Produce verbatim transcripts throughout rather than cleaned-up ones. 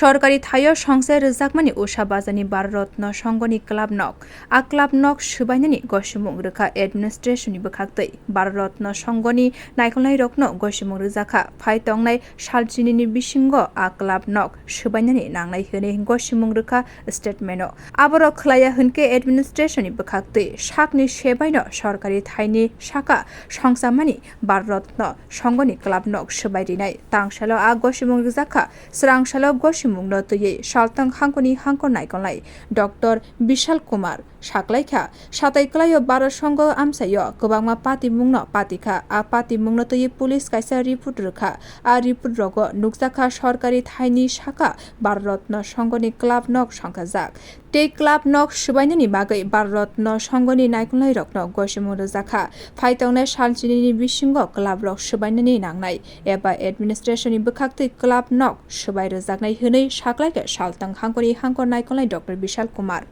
Sorkari thaio songsa rwjakmani Usha Bazarni Bharat Ratna Songhoni club nok. A club nok swbainani gosimung rwkha administration ni bwkhaktwi. Bharat Ratna Songhoni naikolnairokno gosimung rwjakha. Phai tongnai sal chinini bisingo a club nok swbainani nangnai hwnwi gosimung rwkha statement o. Aborok khlaiya hwnkhe administration ni bwkhaktwi sakni sebaino sorkari thaini saka songchamani Bharat Ratna Songhoni club nok swbai rinai. Tangsalo a gosimung rwjakha. Swrangsalo gosimungno twiwi saltang hangkoni hangkor naikolnai Doctor Bishal Kumar saklaikha, satai kwlaio Bharat Songho amchaio kwbangma patimungno patikha. A patimungno twiwi police kaisa report rwkha. A report rogo nukjakha sorkari thaini saka Bharat Ratna Songhoni club nok songkhajak. Tei club nok swbainani bagwi Bharat Ratna Songhoni naikolnairokno gosimung rwjakha. Phai tongnai sal chinini bisingo club rok swbainani nangnai eba administration ni bwkhaktwi club nok swbai rwjaknai hwnwi saklaikha saltang hangkoni hangkor naikolnai Doctor Bishal Kumar.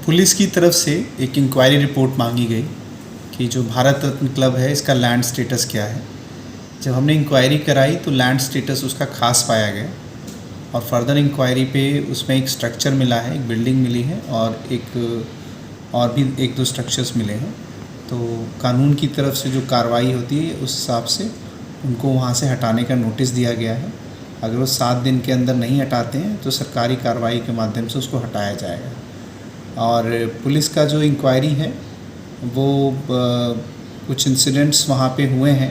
Police की तरफ से एक inquiry report मांगी गई कि जो भारत रत्न क्लब है, इसका लैंड स्टेटस क्या है। जब हमने इंक्वायरी कराई तो लैंड स्टेटस उसका खास पाया गया और फर्दर इंक्वायरी पे उसमें एक स्ट्रक्चर मिला है, एक बिल्डिंग मिली है और एक और भी एक दो स्ट्रक्चर्स मिले हैं। तो कानून की तरफ से जो कार्रवाई होती है, उस हिसाब से उनको वहाँ से हटाने का नोटिस दिया गया है। अगर वो सात दिन के अंदर नहीं हटाते हैं तो सरकारी कार्रवाई के माध्यम से उसको हटाया जाएगा। और पुलिस का जो इंक्वायरी है वो अ, कुछ इंसिडेंट्स वहाँ पे हुए हैं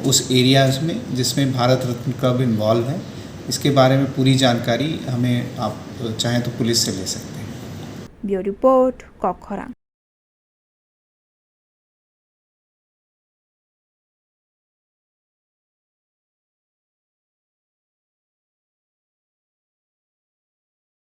उस एरियाज़ में जिसमें भारत रत्न क्लब इन्वॉल्व है। इसके बारे में पूरी जानकारी हमें आप चाहें तो पुलिस से ले सकते हैं। Bureau Report, Kokkhorang.